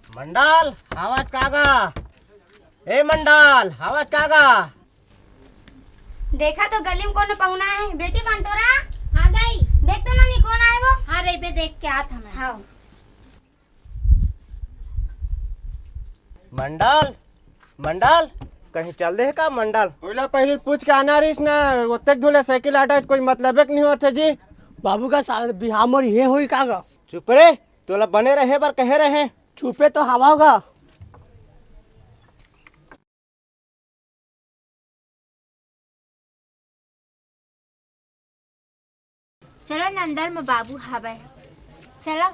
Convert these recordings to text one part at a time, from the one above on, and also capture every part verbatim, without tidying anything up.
मंडल, आवाज का गा? ए मंडल, आवाज का गा? देखा तो गली में कोनो पहुना है। बेटी बंटोरा। हाँ दाई। देख तो नोनी कौन आए वो। हाँ रे बे, देख के आत हमें। हाँ। मंडल, मंडल, कहीं चल दे का मंडल? ओला पहले पूछ के आना रहीस ना, ओतेक धुले साइकिल आटा कोई मतलबे के नहीं होते जी। बाबू का साल बिहाव मोर ये होई का गा? चुप रे, तोला बने रहे बर कहे रहे। चुपे तो हवा होगा। चलो ना, अंदर में बाबू हावय। चलो।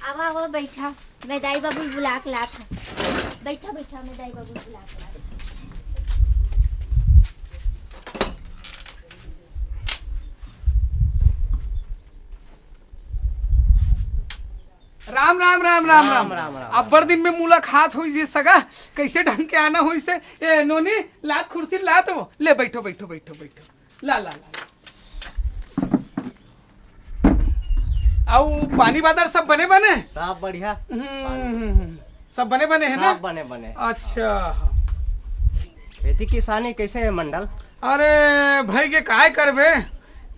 आवा, आवा, बैठा। मैं दाई बाबू बुला के लात हूँ। बैठा, बैठा, मैं दाई बाबू बुला के लात हूँ। राम राम, राम राम, राम राम। राम, राम। अब्बड़ दिन में मुलाकात होइस हे सगा, कैसे ढंग के आना होइस हे? ए नोनी, लात कुर्सी लात वो, ले बैठो, बैठो, बैठो, बैठो, ला, ला, ला, ला। अउ पानी बादर सब बने बने? सब बढ़िया। हम्म, हम्म, हम्म। सब बने बने है ना? सब बने बने। अच्छा। खेती किसानी कैसे है मंडल? अरे भाई के काय करबे,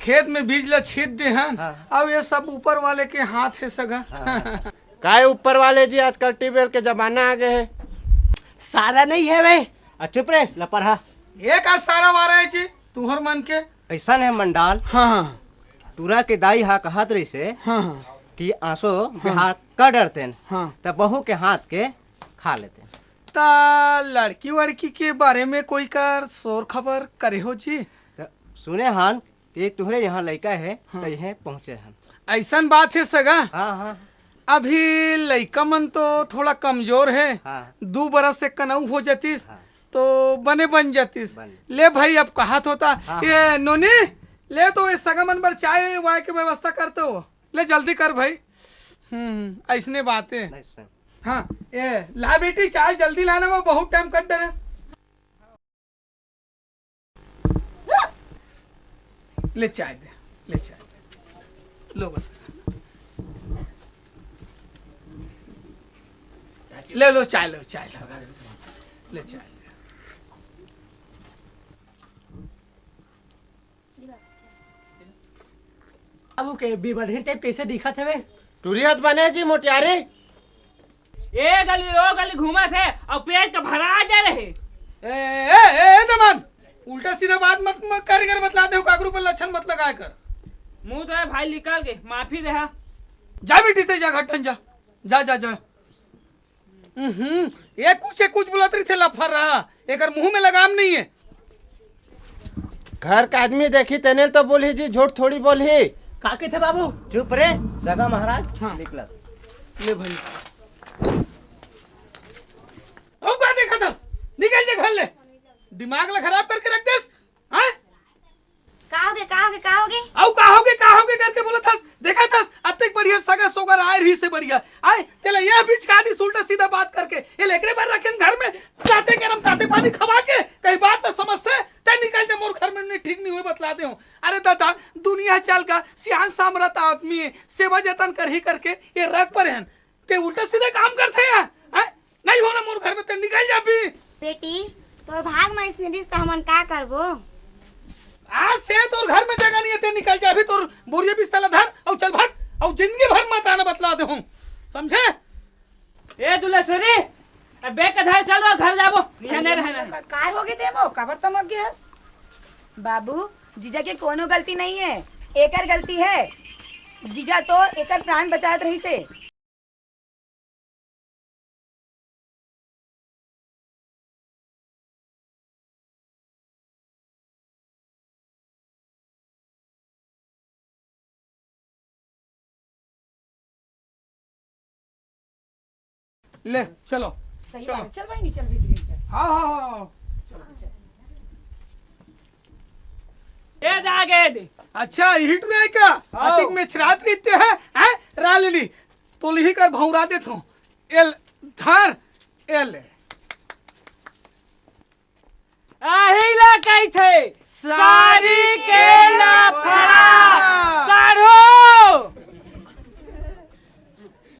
खेत में बीज ला छीत दे हन। हाँ। अब ये सब ऊपर वाले के हाथ है सगा। हाँ। काय ऊपर वाले जी, आजकल ट्यूबवेल के जमाना आ गए है। सारा नहीं है बे। आ, चुप रे लपरहा। ये का सारा मारा है जी तुहर मन के? ऐसा नहीं मंडाल। हाँ, हाँ। टूरा के दाई हा कहत रहिसे हाँ, हाँ। कि आंसू हाँ। बिहार कर डरतेन, हाँ। त बहू के हाथ के खा लेतेन। त लड़की वड़की के बारे में कोई कर शोर खबर करे हो जी? त सुने हन कि तुहरे यहाँ लइका है, हाँ। त यहीं पहुँचे हन। ऐसन बात है सगा? हाँ, हाँ। अभी लइका मन तो थोड़ा कमजोर है, हाँ। दू बरस से कनऊ हो जातिस, हाँ। तो बने बन जातिस। बन। ले भाई, अब कहात होता, हाँ, ये हाँ। नोनी, ले तो ये सगा मन बर चाय वाय के व्यवस्था करते हो, ले जल्दी कर भाई। हम्म, ऐसने बात है। नहीं, सर। हाँ, ये ला बेटी, चाय जल्दी लाना, वो बहुत टाइम कर डरे। ले चाय दे, ले चाय दे। लो बस। ले लो चाय, लो चाय, लो। ले चाय ले। बाबू के भी बढ़िया टाइप कैसे दिखत हवे? टुरियत बने जी मोटियारी। ए गली ओ गली घूमत हे अउ पेट तो भरा जा रहे। ए, ए, ए, ए, दमन, उल्टा सीधा बात मत, मत करे कर, बतला दे, काकरू पर लक्षण मत लगाए कर। मुंह तो है भाई, निकल के माफी दे हा। जा बेटी, ते जा, घटन जा, जा, जा, जा। हम्म, ये कुछ, ये कुछ बोलत रहिथे लफर रहा, एकर मुंह में लगाम नहीं है। घर का आदमी देखी तेने तो बोलही जी, झूठ थोड़ी बोलही। का कहिथे बाबू? चुप रे, सगा महाराज, हाँ। निकल। ले भाई। अउ का देखत हस? निकल जा घर ले। दिमाग ला खराब करके रख देस। हाँ? का होगे, का होगे, का होगे? अउ का होगे, का होगे करके बोलत हस? देखत हस, अतेक बढ़िया सगा सोगर आए रही से बढ़िया। आए, तेला ये बीच का आदि उल्टा सीधा बात करके, ये लेकरे बर रखेन घर में, ताते गरम, ताते पानी खवा के, कहीं बात तो समझते, ते निकल जा मोर घर में, नहीं ठीक नहीं हुए, बतला दे हूँ। अरे दादा, दुनिया चल का, सियान सामरत आदमी है, सेवा जतन करही करके, ये रख पर हन। ते उल्टा सीधा काम करथे या? हैं? नहीं होना मोर घर में, ते निकल जा अभी। बेटी, तोर भाग में अइसने रिस त हमन का करबो? आज से तोर घर में जगह नहीं है, ते निकल जा अभी, तोर बोरिया बिस्तर ला धर, अउ चल भट, अउ जिंदगी भर मत आना, बतला दे हूँ, समझे? ए दुलेश्वरी, अब बैग का धर चल रहा, घर जाबो, यहाँ नहीं रहना है। काय होगे देवो, काबर तमक गए हस? बाबू, जीजा के कोनो गलती नहीं है, एकर गलती है। जीजा तो एकर प्राण बचात रहिसे। ले, चलो, सही चलो। बात है। चल भाई, नहीं चल भाई, चल। हाँ, हाँ, हाँ, हाँ। चलो, चल। ए, जा गे दे। अच्छा, यही टुरा है का? हाँ। अतिक में छरात रहते हैं, हैं? रालली, तो लिही कर भौरा देत हूँ। एल, धर, एल। थे। सारी के